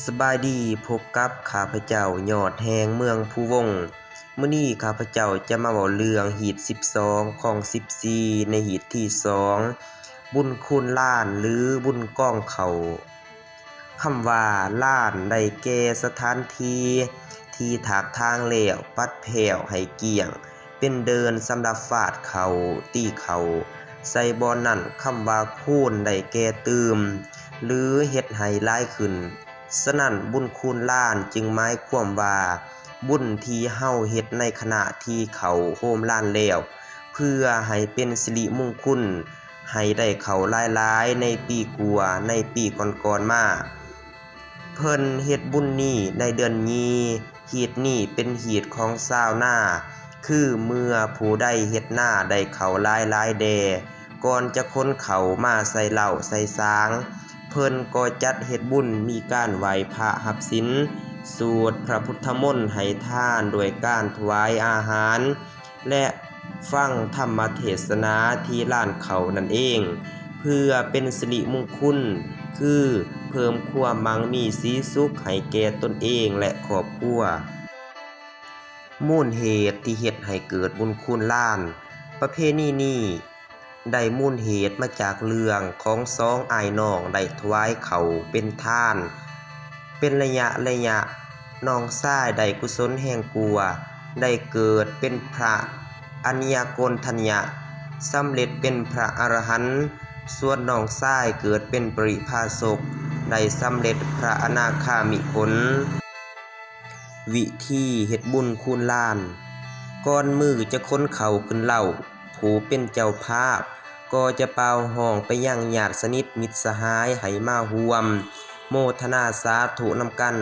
ສະບາຍດີ, ພົບກັບຂ້າພະເຈົ້າ ຍອດແຫ່ງເມືອງພູວົງ. ມື້ນີ້ຂ້າພະເຈົ້າຈະມາເວົ້າເລື່ອງຮີດສິບສອງ ຄອງສິບສີ່ ໃນຮີດທີສອງ ບຸນຄູນລ້ານ ຫຼື ບຸນກອງເຂົ້າ. ຄຳວ່າລ້ານ ໄດ້ແກ່ສະຖານທີ່ທີ່ຖາກຖາງແລ້ວ ປັດແພ້ວໃຫ້ກ້ຽງ ເປັນເດີ່ນສຳລັບຟາດເຂົ້າ, ຕີເຂົ້າໃສ່ບ່ອນນັ້ນ. ຄຳວ່າຄູນ ໄດ້ແກ່ຕື່ມ ຫຼື ເຮັດໃຫ້ຫຼາຍຂຶ້ນ. ສະນັ້ນ ບຸນຄູນລ້ານ ຈຶ່ງໝາຍຄວາມວ່າ ບຸນທີ່ເຮົາເຮັດໃນຂະນະທີ່ເຂົ້າໂຮມລ້ານແລ້ວ ເພື່ອໃຫ້ເປັນສິລິມຸງຄຸນ ໃຫ້ໄດ້ເຂົ້າຫຼາຍໆ ໃນປີກວ່າ ໃນປີກ່ອນໆມາ. ເພິ່ນເຮັດບຸນນີ້ໃນເດືອນຍີ່. ຮີດນີ້ເປັນຮີດຂອງຊາວນາ, ຄືເມື່ອຜູ້ໃດເຮັດນາໄດ້ເຂົ້າຫຼາຍໆແດ່, ກ່ອນຈະຂົນເຂົ້າມາໃສ່ເລົ້າໃສ່ສາງ, ເພິ່ນກໍຈັດເຮັດບຸນ ມີການໄຫວ້ພະຮັບສິນ, ສວດພະພຸດທະມົນ, ໃຫ້ທານດ້ວຍການຖວາຍອາຫານ ແລະ ຟັງທຳມະເທດສະໜາທີ່ລານເຂົ້ານັ້ນເອງ, ເພື່ອເປັນສິລິມຸງຄຸນ, ຄືເພີ່ມຄວາມໝັ່ງມີສີສຸກໃຫ້ແກ່ຕົນເອງ ແລະ ຄອບຄົວ. ມູນເຫດທີ່ເຮັດໃຫ້ເກີດບຸນຄູນລ້ານ. ປະເພນີນີ້ ໄດ້ມູນເຫດມາຈາກເລື່ອງຂອງສອງອ້າຍນ້ອງໄດ້ຖວາຍເຂົ້າເປັນທານ ເປັນໄລຍະໄລຍະ. ນ້ອງຊາຍໄດ້ກຸສົນແຮງກວ່າ, ໄດ້ເກີດເປັນພະອະນິຍະໂກນທັນຍະ, ສຳເລັດເປັນພະອະລະຫັນ, ສ່ວນນ້ອງຊາຍເກີດເປັນປະລິພາຊົກ, ໄດ້ສຳເລັດພະອະນາຄາມິຜົນ. ວິທີເຮັດບຸນຄູນລ້ານ. ກ່ອນມື້ຈະຂົນເຂົ້າຂຶ້ນເລົ້າ, ຜູ້ເປັນເຈົ້າພາບກໍຈະປ່າວຮ້ອງໄປຍັງຍາດສະໜິດມິດສະຫາຍໃຫ້ມາຮ່ວມໂມທະນາສາທຸນຳກັນ.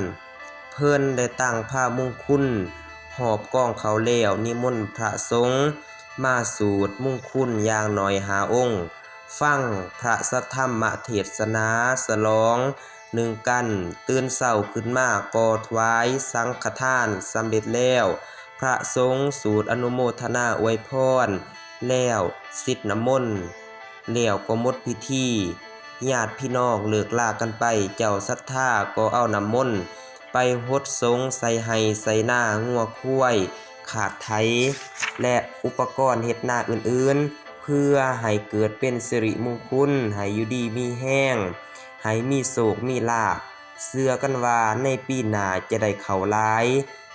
ເພິ່ນໄດ້ຕັ້ງພະມຸງຄຸນຮອບກອງເຂົ້າແລ້ວ, ນິມົນພະສົງມາສູດມຸງຄຸນຢ່າງໜ້ອຍຫ້າອົງ, ຟັງພະສັດທຳມະເທດສະໜາສະຫຼອງ ໜຶ່ງກັນ, ຕື່ນເຊົ້າຂຶ້ນມາກໍຖວາຍສັງຄະທານ. ສຳເລັດແລ້ວ, ພະສົງສູດອະນຸໂມທະນາອວຍພອນແລ້ວ, ສິດນ້ຳມົນ, ແລ້ວກໍໝົດພິທີ. ຍາດພີ່ນ້ອງເລີກລາກັນໄປ, ເຈົ້າສັດທາກໍເອົານ້ຳມົນໄປຫົດສົງໃສ່ໄຮ່ໃສ່ນາ, ງົວຄວາຍ, ຄາດໄຖ ແລະ ອຸປະກອນເຮັດນາອື່ນໆ ເພື່ອໃຫ້ເກີດເປັນສິລິມຸງຄຸນ, ໃຫ້ຢູ່ດີມີແຮງ, ໃຫ້ມີໂຊກມີລາບ. ເຊື່ອກັນວ່າໃນປີໜ້າຈະໄດ້ເຂົ້າຫຼາຍ,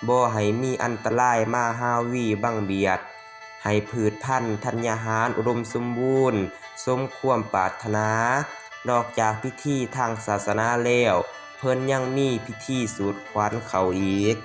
ບໍ່ໃຫ້ມີອັນຕະລາຍມາຮາວີບັງບຽດ, ໃຫ້ພືດພັນທັນຍາຫານອຸດົມສົມບູນສົມຄວາມປາດຖະໜາ. ນອກຈາກພິທີທາງສາສະໜາແລ້ວ, ເພິ່ນຍັງມີພິທີສູດຂວັນເຂົ້າອີກ.